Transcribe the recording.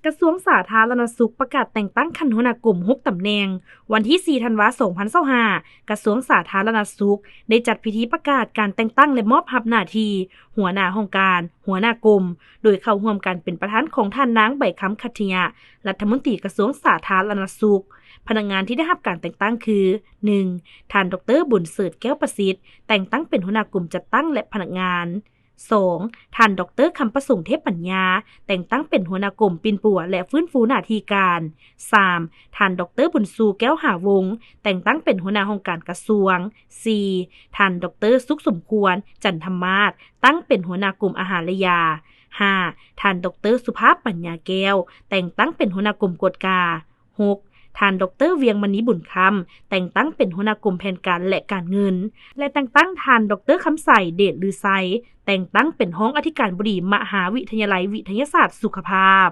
ກະຊວງສາທາລະນະສຸກ ປະກາດແຕ່ງຕັ້ງຂັ້ນຫົວໜ້າກົມ ຫົກຕຳແໜ່ງ. ວັນທີ ສີ່ ທັນວາ ສອງພັນຊາວຫ້າ ກະຊວງສາທາລະນະສຸກ ໄດ້ຈັດພິທີປະກາດການແຕ່ງຕັ້ງ ແລະ ມອບຮັບໜ້າທີ່ຫົວໜ້າຫ້ອງການ, ຫົວໜ້າກົມ ໂດຍເຂົ້າຮ່ວມການເປັນປະທານຂອງທ່ານນາງ ໃບຄຳ ຂັດທະຍະ ລັດຖະມົນຕີກະຊວງສາທາລະນະສຸກ. ພະນັກງານທີ່ໄດ້ຮັບການແຕ່ງຕັ້ງຄື ໜຶ່ງ ທ່ານ ດອກເຕີ ບຸນເສີດ ແກ້ວປະສິດ ແຕ່ງຕັ້ງເປັນຫົວໜ້າກົມຈັດຕັ້ງ ແລະ ພະນັກງານ. ສອງ ທ່ານ ດອກເຕີ ຄຳປະສົງ ເທບປັນຍາ ແຕ່ງຕັ້ງເປັນຫົວໜ້າກົມປິ່ນປົວ ແລະ ຟື້ນຟູໜ້າທີ່ການ. ສາມ ທ່ານ ດອກເຕີ ບຸນຊູ ແກ້ວຫາວົງ ແຕ່ງຕັ້ງເປັນຫົວໜ້າຫ້ອງການກະຊວງ. ສີ່ ທ່ານ ດອກເຕີ ສຸກສົມຄວນ ຈັນທະມາດ ຕັ້ງເປັນຫົວໜ້າກົມອາຫານ ແລະ ຢາ. ຫ້າ ທ່ານ ດອກເຕີ ສຸພາບ ປັນຍາແກ້ວ ແຕ່ງຕັ້ງເປັນຫົວໜ້າກົມກວດກາ. ຫົກ ທ່ານ ດອກເຕີ ວຽງມະນີ ບຸນຄຳ ແຕ່ງຕັ້ງເປັນຫົວໜ້າກົມແຜນການ ແລະ ການເງິນ ແລະ ແຕ່ງຕັ້ງທ່ານ ດອກເຕີ ຄຳໃສ ເດດລືໄຊ ແຕ່ງຕັ້ງເປັນຮອງອະທິການບໍດີ ມະຫາວິທະຍາໄລວິທະຍາສາດສຸຂະພາບ.